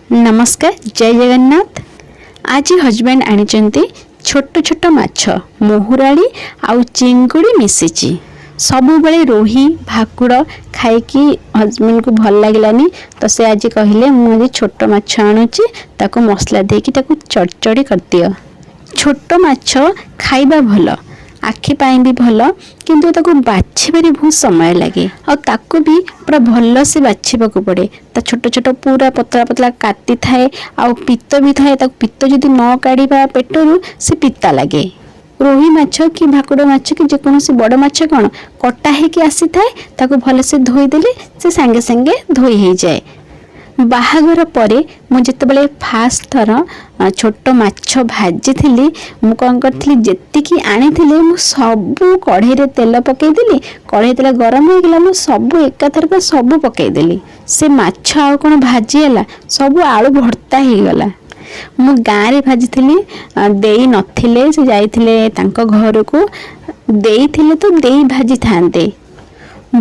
ନମସ୍କାର, ଜୟ ଜଗନ୍ନାଥ। ଆଜି ହଜବେଣ୍ଡ ଆଣିଛନ୍ତି ଛୋଟ ଛୋଟ ମାଛ, ମହୁରାଳି ଆଉ ଚିଙ୍ଗୁଡ଼ି ମିଶିଛି। ସବୁବେଳେ ରୋହି ଭାକୁଡ଼ ଖାଇକି ହଜବେଣ୍ଡକୁ ଭଲ ଲାଗିଲାନି ତ ସେ ଆଜି କହିଲେ, ମୁଁ ଆଜି ଛୋଟ ମାଛ ଆଣୁଛି, ତାକୁ ମସଲା ଦେଇକି ତାକୁ ଚଡ଼ଚଡ଼ି କରିଦିଅ। ଛୋଟ ମାଛ ଖାଇବା ଭଲ, ଆଖି ପାଇଁ ବି ଭଲ, କିନ୍ତୁ ତାକୁ ବାଛିବାରେ ବହୁତ ସମୟ ଲାଗେ ଆଉ ତାକୁ ବି ପୁରା ଭଲସେ ବାଛିବାକୁ ପଡ଼େ। ତା ଛୋଟ ଛୋଟ ପୁରା ପତଳା ପତଳା କାତି ଥାଏ ଆଉ ପିତ୍ତ ବି ଥାଏ। ତାକୁ ପିତ୍ତ ଯଦି ନ କାଢ଼ିବା ପେଟରୁ, ସେ ପିତା ଲାଗେ। ରୋହି ମାଛ କି ଭାକୁଡ଼ ମାଛ କି ଯେକୌଣସି ବଡ଼ ମାଛ କ'ଣ କଟା ହେଇକି ଆସିଥାଏ, ତାକୁ ଭଲସେ ଧୋଇଦେଲେ ସେ ସାଙ୍ଗେ ସାଙ୍ଗେ ଧୋଇ ହେଇଯାଏ। ବାହାଘର ପରେ ମୁଁ ଯେତେବେଳେ ଫାଷ୍ଟ ଥର ଛୋଟ ମାଛ ଭାଜିଥିଲି, ମୁଁ କ'ଣ କରିଥିଲି, ଯେତିକି ଆଣିଥିଲି ମୁଁ ସବୁ କଢ଼େଇରେ ତେଲ ପକେଇଦେଲି। କଢ଼େଇ ତେଲ ଗରମ ହେଇଗଲା, ମୁଁ ସବୁ ଏକାଥରକେ ସବୁ ପକେଇଦେଲି। ସେ ମାଛ ଆଉ କ'ଣ ଭାଜି ହେଲା? ସବୁ ଆଳୁ ଭର୍ତ୍ତା ହେଇଗଲା। ମୁଁ ଗାଁରେ ଭାଜିଥିଲି। ଦେଇ ନଥିଲେ, ସେ ଯାଇଥିଲେ ତାଙ୍କ ଘରକୁ। ଦେଇଥିଲେ ତ ଦେଇ ଭାଜିଥାନ୍ତେ।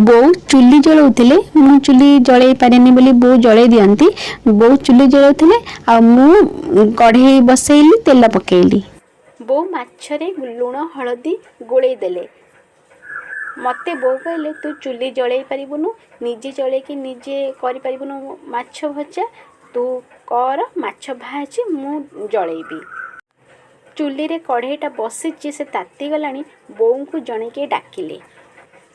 ବୋଉ ଚୁଲି ଜଳାଉଥିଲେ। ମୁଁ ଚୁଲି ଜଳେଇ ପାରେନି ବୋଲି ବୋଉ ଜଳେଇ ଦିଅନ୍ତି। ବୋଉ ଚୁଲି ଜଳାଉଥିଲେ ଆଉ ମୁଁ କଢ଼େଇ ବସେଇଲି, ତେଲ ପକେଇଲି। ବୋଉ ମାଛରେ ଲୁଣ ହଳଦୀ ଗୋଳେଇ ଦେଲେ। ମୋତେ ବୋଉ କହିଲେ, ତୁ ଚୁଲି ଜଳେଇ ପାରିବୁନୁ, ନିଜେ ଜଳେଇକି ନିଜେ କରିପାରିବୁନୁ ମାଛ ଭଜା, ତୁ କର, ମାଛ ଭାଜି, ମୁଁ ଜଳେଇବି। ଚୁଲିରେ କଢ଼େଇଟା ବସିଛି, ସେ ତାତିଗଲାଣି। ବୋଉଙ୍କୁ ଜଣେ କିଏ ଡାକିଲେ।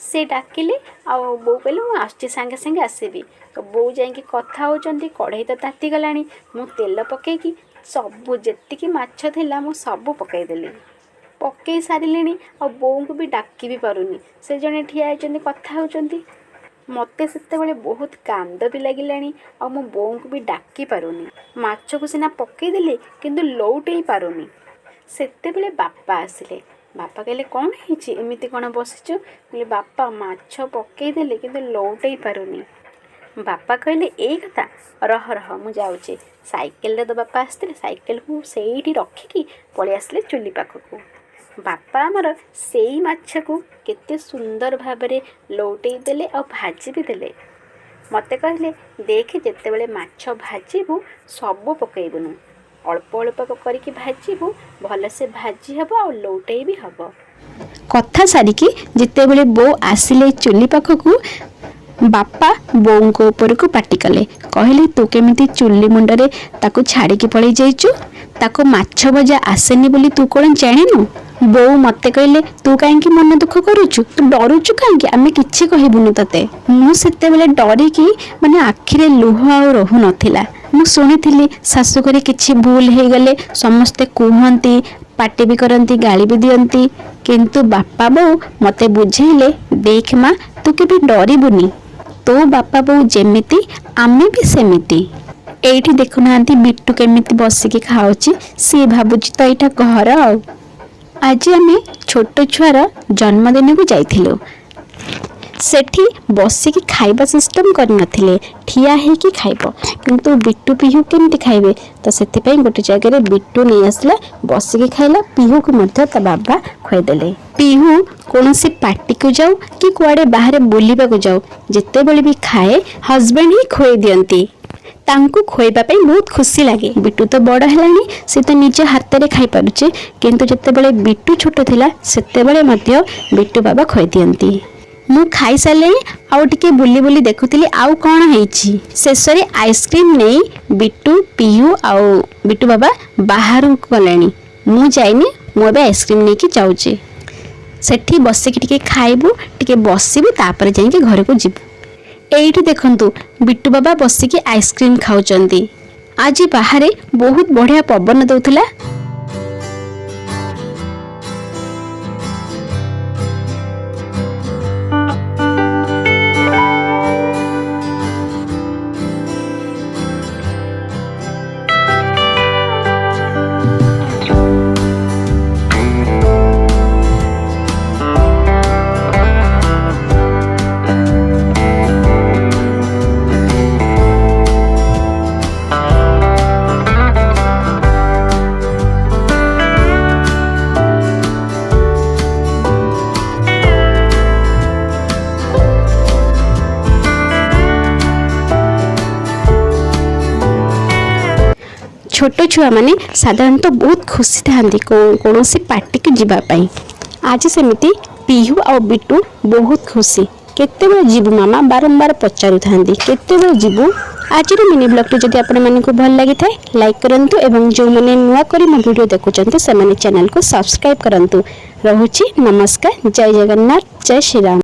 ସେ ଡାକିଲେ ଆଉ ବୋଉ କହିଲେ, ମୁଁ ଆସୁଛି, ସାଙ୍ଗେ ସାଙ୍ଗେ ଆସିବି। ତ ବୋଉ ଯାଇକି କଥା ହେଉଛନ୍ତି, କଢ଼େଇ ତ ତାତିଗଲାଣି। ମୁଁ ତେଲ ପକେଇକି ସବୁ ଯେତିକି ମାଛ ଥିଲା ମୁଁ ସବୁ ପକେଇଦେଲି। ପକେଇ ସାରିଲିଣି ଆଉ ବୋଉଙ୍କୁ ବି ଡାକି ବି ପାରୁନି। ସେ ଜଣେ ଠିଆ ହେଇଛନ୍ତି, କଥା ହେଉଛନ୍ତି। ମୋତେ ସେତେବେଳେ ବହୁତ କାନ୍ଦ ବି ଲାଗିଲାଣି ଆଉ ମୁଁ ବୋଉଙ୍କୁ ବି ଡାକି ପାରୁନି। ମାଛକୁ ସିନା ପକେଇଦେଲି, କିନ୍ତୁ ଲଉଟେଇ ପାରୁନି। ସେତେବେଳେ ବାପା ଆସିଲେ। ବାପା କହିଲେ, କ'ଣ ହେଇଛି, ଏମିତି କ'ଣ ବସିଛୁ? କହିଲି, ବାପା, ମାଛ ପକେଇଦେଲି କିନ୍ତୁ ଲଉଟେଇ ପାରୁନି। ବାପା କହିଲେ, ଏଇ କଥା, ରହ ରହ, ମୁଁ ଯାଉଛି। ସାଇକେଲରେ ତ ବାପା ଆସିଥିଲେ। ସାଇକେଲକୁ ସେଇଠି ରଖିକି ପଳେଇ ଆସିଲେ ଚୁଲି ପାଖକୁ। ବାପା ଆମର ସେଇ ମାଛକୁ କେତେ ସୁନ୍ଦର ଭାବରେ ଲଉଟେଇ ଦେଲେ ଆଉ ଭାଜି ବି ଦେଲେ। ମୋତେ କହିଲେ, ଦେଖେ, ଯେତେବେଳେ ମାଛ ଭାଜିବୁ ସବୁ ପକେଇବୁନୁ, ଅଳ୍ପ ଅଳ୍ପ କରିକି ଭାଜିବୁ, ଭଲସେ ଭାଜି ହେବ ଆଉ ଲଉଟେଇ ବି ହେବ। କଥା ସାରିକି ଯେତେବେଳେ ବୋଉ ଆସିଲେ ଚୁଲି ପାଖକୁ, ବାପା ବୋଉଙ୍କ ଉପରକୁ ପାଟି କଲେ। କହିଲେ, ତୁ କେମିତି ଚୁଲି ମୁଣ୍ଡରେ ତାକୁ ଛାଡ଼ିକି ପଳେଇ ଯାଇଛୁ? ତାକୁ ମାଛ ଭଜା ଆସେନି ବୋଲି ତୁ କ'ଣ ଜାଣିନୁ? ବୋଉ ମୋତେ କହିଲେ, ତୁ କାହିଁକି ମନ ଦୁଃଖ କରୁଛୁ? ତୁ ଡରୁଛୁ କାହିଁକି? ଆମେ କିଛି କହିବୁନୁ ତତେ। ମୁଁ ସେତେବେଳେ ଡରିକି ମାନେ ଆଖିରେ ଲୁହ ଆଉ ରହୁନଥିଲା। ମୁଁ ଶୁଣିଥିଲି, ଶାଶୁଘରେ କିଛି ଭୁଲ ହେଇଗଲେ ସମସ୍ତେ କୁହନ୍ତି, ପାଟି ବି କରନ୍ତି, ଗାଳି ବି ଦିଅନ୍ତି। କିନ୍ତୁ ବାପା ବୋଉ ମୋତେ ବୁଝେଇଲେ, ଦେଖ ମା, ତୁ କେବେ ଡରିବୁନି। ତୋ ବାପା ବୋଉ ଯେମିତି, ଆମେ ବି ସେମିତି। ଏଇଠି ଦେଖୁନାହାନ୍ତି, ବିଟୁ କେମିତି ବସିକି ଖାଉଛି। ସିଏ ଭାବୁଛି ତ ଏଇଟା ଘର। ଆଉ ଆଜି ଆମେ ଛୋଟ ଛୁଆର ଜନ୍ମଦିନକୁ ଯାଇଥିଲୁ। ସେଠି ବସିକି ଖାଇବା ସିଷ୍ଟମ୍ କରିନଥିଲେ, ଠିଆ ହେଇକି ଖାଇବ। କିନ୍ତୁ ବିଟୁ ପିହୁ କେମିତି ଖାଇବେ? ତ ସେଥିପାଇଁ ଗୋଟେ ଜାଗାରେ ବିଟୁ ନେଇ ଆସିଲା, ବସିକି ଖାଇଲା। ପିହୁକୁ ମଧ୍ୟ ତା ବାବା ଖୁଆଇଦେଲେ। ପିହୁ କୌଣସି ପାର୍ଟିକୁ ଯାଉ କି କୁଆଡ଼େ ବାହାରେ ବୁଲିବାକୁ ଯାଉ, ଯେତେବେଳେ ବି ଖାଏ, ହଜବେଣ୍ଡ ହିଁ ଖୁଆଇ ଦିଅନ୍ତି। ତାଙ୍କୁ ଖୁଆଇବା ପାଇଁ ବହୁତ ଖୁସି ଲାଗେ। ବିଟୁ ତ ବଡ଼ ହେଲାଣି, ସେ ତ ନିଜ ହାତରେ ଖାଇପାରୁଛି। କିନ୍ତୁ ଯେତେବେଳେ ବିଟୁ ଛୋଟ ଥିଲା, ସେତେବେଳେ ମଧ୍ୟ ବିଟୁ ବାବା ଖୁଆଇ ଦିଅନ୍ତି। ମୁଁ ଖାଇସାରିଲିଣି ଆଉ ଟିକେ ବୁଲି ବୁଲି ଦେଖୁଥିଲି ଆଉ କ'ଣ ହେଇଛି। ଶେଷରେ ଆଇସ୍କ୍ରିମ୍ ନେଇ ବିଟୁ, ପିହୁ ଆଉ ବିଟୁ ବାବା ବାହାରକୁ ଗଲେଣି। ମୁଁ ଯାଇନି। ମୁଁ ଏବେ ଆଇସ୍କ୍ରିମ୍ ନେଇକି ଯାଉଛି। ସେଠି ବସିକି ଟିକେ ଖାଇବୁ, ଟିକେ ବସିବୁ, ତାପରେ ଯାଇକି ଘରକୁ ଯିବୁ। ଏଇଠି ଦେଖନ୍ତୁ, ବିଟୁ ବାବା ବସିକି ଆଇସ୍କ୍ରିମ୍ ଖାଉଛନ୍ତି। ଆଜି ବାହାରେ ବହୁତ ବଢ଼ିଆ ପବନ ଦଉଥିଲା। ଛୋଟ ଛୁଆମାନେ ସାଧାରଣତଃ ବହୁତ ଖୁସି ଥାଆନ୍ତି କୌଣସି ପାର୍ଟିକୁ ଯିବା ପାଇଁ। ଆଜି ସେମିତି ପିହୁ ଆଉ ବିଟୁ ବହୁତ ଖୁସି। କେତେବେଳେ ଯିବୁ ମାମା, ବାରମ୍ବାର ପଚାରୁଥାନ୍ତି, କେତେବେଳେ ଯିବୁ? ଆଜିର ମିନି ବ୍ଲଗ୍ଟି ଯଦି ଆପଣମାନଙ୍କୁ ଭଲ ଲାଗିଥାଏ, ଲାଇକ୍ କରନ୍ତୁ ଏବଂ ଯେଉଁମାନେ ନୂଆ କରି ମୋ ଭିଡ଼ିଓ ଦେଖୁଛନ୍ତି, ସେମାନେ ଚ୍ୟାନେଲକୁ ସବସ୍କ୍ରାଇବ୍ କରନ୍ତୁ। ରହୁଛି, ନମସ୍କାର, ଜୟ ଜଗନ୍ନାଥ, ଜୟ ଶ୍ରୀରାମ।